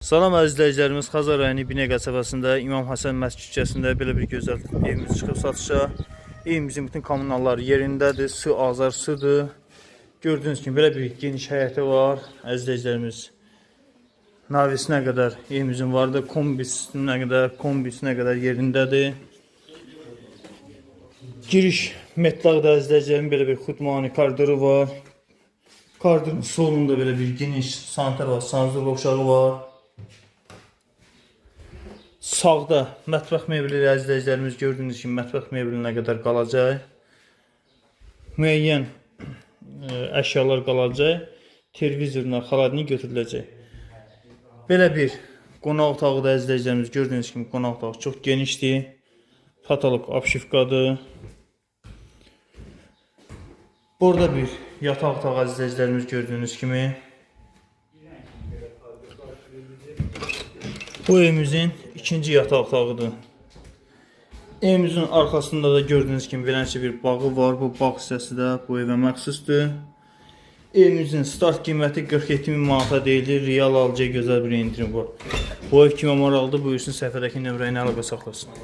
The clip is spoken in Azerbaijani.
Salam əziz izləyicilərimiz, Xəzər rayonu Binə qəsəbəsində İmam Həsən məscid küçəsində belə bir gözəl evimiz çıxıb satışa. Evimizin bütün kommunalları yerindədir, su azar sudur. Gördüyünüz kimi belə bir geniş həyəti var. Əziz izləyicilərimiz, navisinə qədər evimizin vardı, kombi sisteminə qədər, kombisinə qədər yerindədir. Giriş metlaqda əziz izləyicilərim belə bir xudmani koridoru var. Koridorun solunda belə bir geniş sanitar var, sanuzor qovşağı var. Sağda mətbəx mebeli əziz izləyicilərimiz gördüyünüz kimi mətbəx mebelinə qədər qalacaq. Müəyyən əşyalar qalacaq. Televizorla xaladnik götürüləcək. Belə bir qonaq otağı da əziz izləyicilərimiz gördüyünüz kimi qonaq otağı çox genişdir. Patolog apşifkadır. Burada bir yataq otağı əziz izləyicilərimiz gördüyünüz kimi. Bu evimizin ikinci yataq otağıdır. Evimizin arxasında da gördüyünüz kimi beləncə bir bağı var. Bu bağ hissəsi də bu evə məxsusdur. Evimizin start qiyməti 47 min manata deyilir. Real alıcıya gözəl bir endirim var. Bu ev kimə maraqlıdır, buyursun səhifədəki nömrə ilə əlaqə saxlasın.